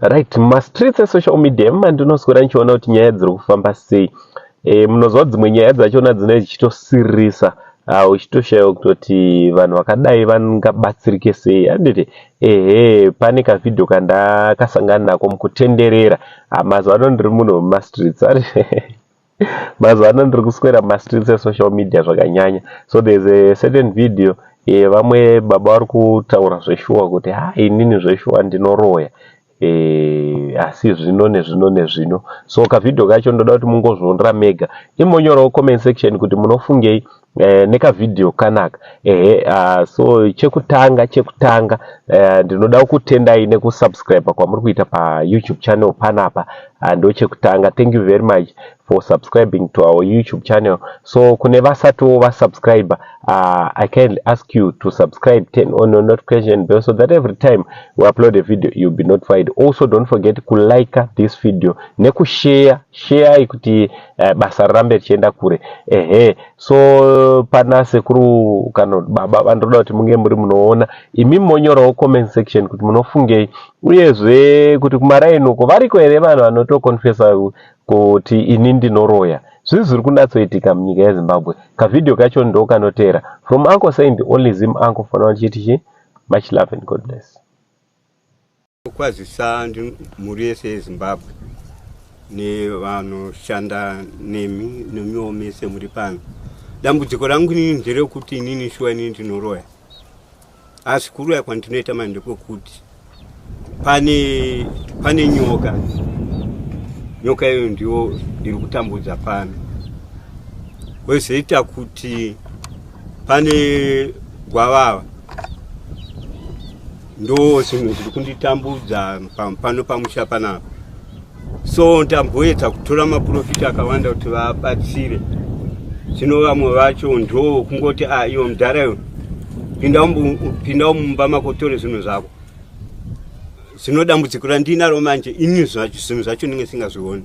Right, mumastreets esocial media imomo ndinoswera ndichiona kuti nyaya dziri kufamba sei. Munoziva dzimwe nyaya dzachona dzinenge dzichitosiririsa, uchitoshayiwa kutoti vanhu vakadai vangabatsirike sei, handiti? Ehe, pane kavhidhiyo kandakasangana nako mukutenderera. Mazuva ano ndiri munhu wemumastreets. Mazuva ano ndiri kuswera mumastreets esocial media zvakanyanya. So there's a certain video yevamwe baba vari kutaura zveshuwa kuti ha, inini zveshuwa ndinoroya, asi zvino nezvino nezvino. So kavhidhiyo kacho ndoda kuti mungozvionera mega. Imonyorawo comment section kuti munofungei nekavhidhiyo kanaka. Ehe, so chekutanga, ndinoda kutendai nekusubscribe kwamuri kuita paYouTube channel panapa. Ndo chekutanga, thank you very much for subscribing to our YouTube channel. So kune vasatiwo vasubscribe, I kindly ask you to subscribe, turn on your notification bell so that every time we upload a video you'll be notified. Also, don't forget kulike this video nekushare. Share kuti basa rirambe richienda kure. Ehe, so pana sekuru kana baba vandoda kuti munge muri munoona, imi monyorawo comment section kuti munofungei, uyezve kuti kumaraini uko variko here vanhu vanotokonfesa kuti ini ndinoroya. Zvii zviri kunatsoitika munyika yeZimbabwe? Kavhidhiyo kacho ndo kanoteera. From Uncle Saint, only Zim uncle for now, chiti chi much love and God bless. Kwazisa mhuri yese yeZimbabwe nevanoshanda nemi, nemiwo mese muri pano. Dambudziko rangu inini nderekuti inini shuwa inini ndinoroya, asi kuroya kwandinoita mani ndekwekuti pane nyoka. Nyoka iyo ndiyo iri kutambudza pano, kwezoita kuti pane gwavava. Ndo zvinhu zviri kunditambudza pano pamusha panapa. So ndamboedza kutora maprofita akawanda kuti vabatsire. Zvino vamwe vacho ndo kungoti, "A, iwo mudhara iwe, pinda mumba mako, tore zvinhu zvako." Zvino dambudziko randinaro manje, ini zvinhu zvacho ndinge singazvioni.